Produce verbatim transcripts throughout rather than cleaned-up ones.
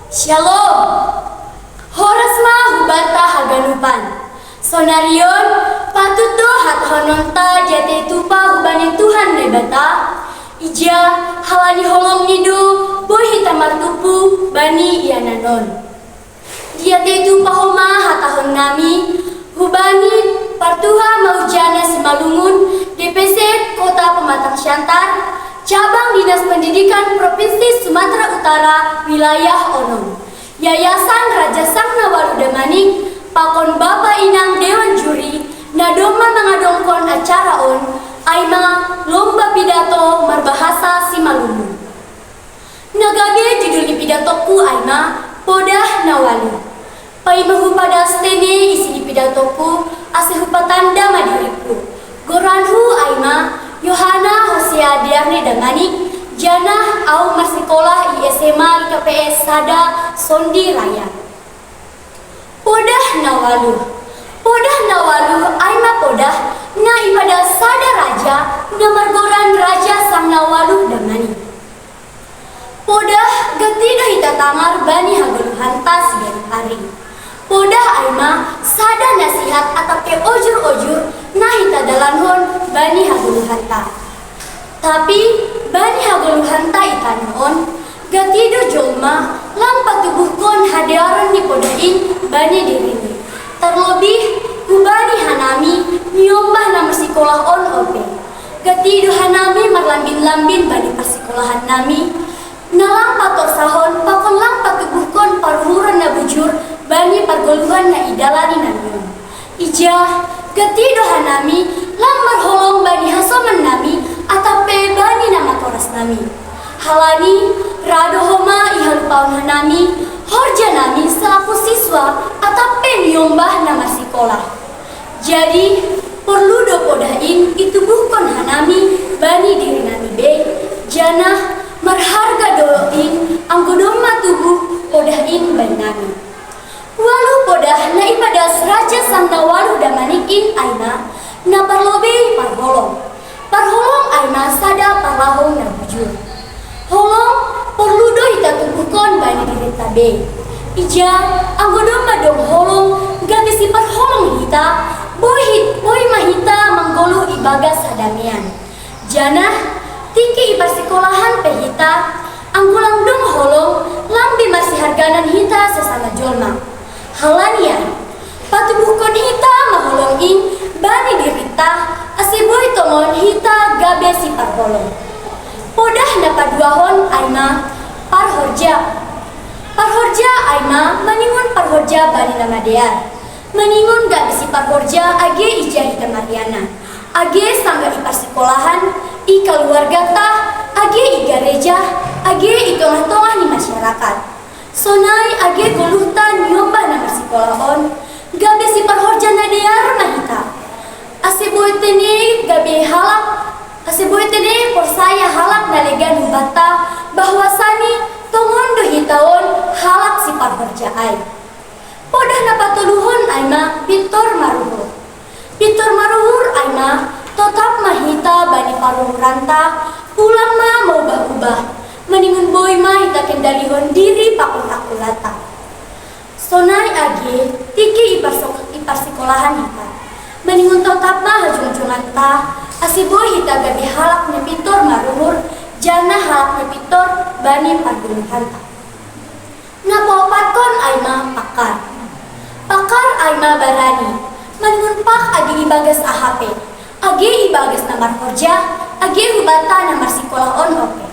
Shalom. Horas ma hubata haganupan. Sonarion, patut do hatahonon ta diatei tupa hubani Tuhan Naibata, ija halani holong ni do boi hita martumpu bani iananon. Diatei tupa homa hatahon nami hubani Partuha Maujana Simalungun, D P C Kota Pematang Siantar, Cabang Dinas Pendidikan Provinsi Sumatera Utara, wilayah onom, Yayasan Raja Sang Nawalu Damanik, pakon Bapa Inang Dewan Juri, na domma mangadongkon acara on, ai ma lomba pidato marbahasa Simalungun. Na gabe judul ni pidatokku ai ma Podah Nawalu. Paima hupadas tene isi ni pidatokku, ase hupatanda ma diringku. Goranhu ai ma Yohana Hosea Dearne Damanik, janah ahu marsikolah i S M A I K P S sada Sondi Raya. Podah Nawalu. Podah Nawalu ai ma podah na ipadas sada raja na margoran Raja Sang Nawalu Damanik. Podah gati do hita tangar bani hagoluhanta siganup ari. Podah ai ma sada nasihat atap pe ojur-ojur na hita dalankon bani hagoluhanta. Tapi bani hagoluhanta i tanoh on, gati do jolma lang patubuhkon hadearon ni podah in bani dirini. Tarlobih hubani hanami niombah na marsikolah on ope. Gati do hanami marlambin-lambin bani parsikolahannami, na lang patorsahon pakon lang patubuhkon paruhuran na bujur bani pargoluhan na idalani nami on. Ija, gati do hanami lang marholong bani hasomannami atap pe bani na matorasnami. Halani ra do homa ihalupaon hanami horjanami salaku siswa atap pe niombah na marsikolah. Jadi, porlu do podah in itubuhkon hanami bani dirinami be, janah marharga do in anggo domma tubuh podah in bani nami. Ualuh podah na ipadas Raja Sang Nawalu Damanik in ai ma, na parlobei parholong. Parholong ai ma sada parlahou na bujur. Holong porlu do hita tubuhkon bani dirinta be. Ija, anggo domma dong holong gabe siparholong hita, boi hit-, boi ma hita manggoluh ibagas hadamean. Janah, tingki i parsikolahan pe hita, anggo lang dong holong, lang be marsiharganan hita sesama jolma. Halani ai, patubuhkon hita ma holong in bani dirinta, ase boi tongon hita gabe siparholong. Podah na paduahon ai ma parhorja. Parhorja ai ma maningon parhorja bani na madear. Maningon gabe siparhorja age ija hita marianan. Age sanggah i parsikolahan, i kaluargata, age i gareja, age i tongah-tongah ni masyarakat. Sonai age goluhta niombah na marsikolah on, gabe siparhorja na dear ma hita. Ase boi tene gabe halak, ase boi tene porsaya halak na legan hubanta, bahwasani tongon do hita on halak siparhorja ai. Podah na patoluhon ai ma pintor maruhur. Pintor maruhur ai ma totap ma hita bani paruhuranta, ulang ma maubah-ubah, maningon boi ma hita kendalihon diri pakon akulata. Sonai age tingki i parsok-, i parsikolahan hita. Maningon totap ma hajongjonganta, ase boi hita gabe halak na pintor maruhur, janah halak na pintor bani pargoluhanta. Na paopatkon ai ma pakar. Pakar ai ma barani. Maningon pak age ibagas aha pe. Age ibagas na marhorja, age hubanta na marsikolah on ope.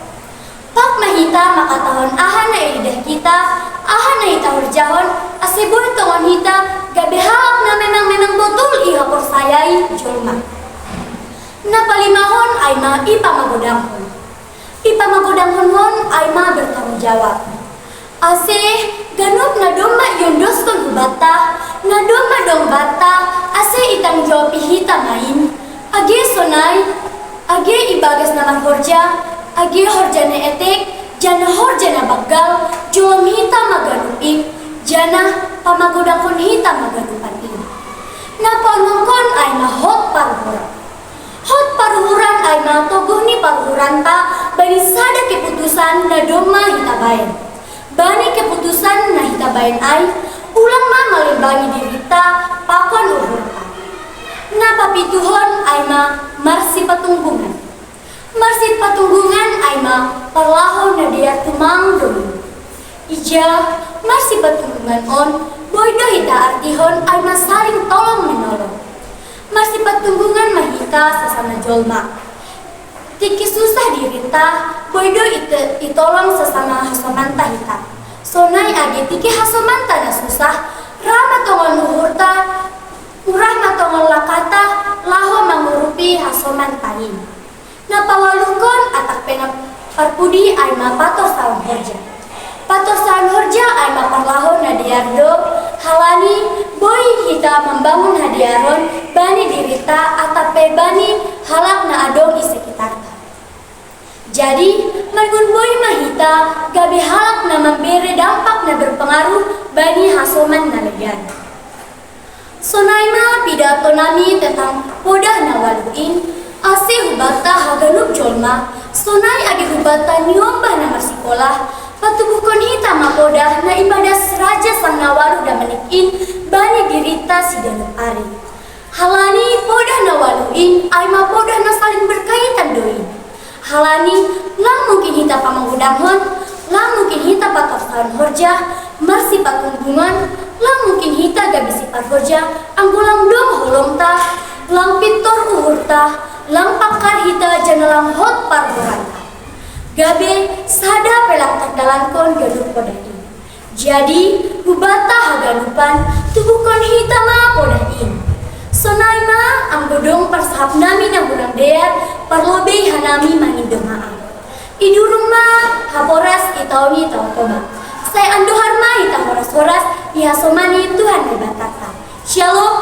Pak ma hita mangkatahon aha na ilidah hita, aha na hita horjahon, ase boi tongon hita gabe halak na memang-memang botul ihaporsayai jolma. Na palimahon ai ma ipamagodangkon. Ipamagodangkon on ai ma bertanggung jawab. Ase ganup na domma iondoskon hubanta, na domma dong banta, ase itanggung jawabi hita ma in. Age sonai, age ibagas na marhorja, age horja na etek, janah horja na banggal, jolom hita ma ganup in, janah pamagodangkon hita ma ganupan in. Na paonomkon ai ma hot paruhuran. Hot paruhuran ai ma toguh ni paruhuranta bani sada keputusan na domma hita baen. Bani keputusan Bain ai, ulang ma malimbangi dirita pakon uhurta. Na papituhon ai ma marsipatunggungan. Marsipatunggungan ai ma parlahou na dear tumang domin. Ija marsipatunggungan on, boi do hita artihon ai ma saling tolong menolong. Marsipatunggungan ma hita sasama jolma. Tiki susah dirita, boi do itolong sasama hasomanta hita. Sonai age tiki hasomanta na susah, ra ma tongon uhurta, urah ma tongon langkahta laho mangurupi hasomanta i. Na pawaluhkon atap pe na parpudi ai ma patorsaon horja. Patorsaon horja ai ma parlahou na dear do, halani boi hita mambangun hadearon bani dirita atap pe bani halak na adong i sekitarta. Jadi, maningon boi ma hita gabe halak na mambere dampak na berpengaruh bani hasoman na legan. Sonai ma pidato nami tentang podah na walu in, ase hubanta haganup jolma, sonai age hubanta niombah na marsikolah, patubuhkon hita ma podah na ibadas Raja Sang na walu Damenik in bani dirita siganup ari. Halani podah na walu in ai ma podah na saling berkaitan do i. Halani lang mungkin hita pamangudamhon, lang mungkin hita patorsaon horja, marsipatunggungan, lang mungkin hita gabe siparhorja anggo lang dong holongta, lang pintor uhurta, lang pangkar hita janah lang hot parhoranta. Gabe sada pe lang tardalankon ganup podah i. Jadi, hubanta haganupan, tubuhkon hita ma podah in. Sonai ma anggo dong parsahap nami na hurang dear, parlobei hanami mangindo maaf. Idurung ma haporas i taon i taon toba. Sai andohar ma hita horas-horas ihasomani Tuhan Debata. Shalom.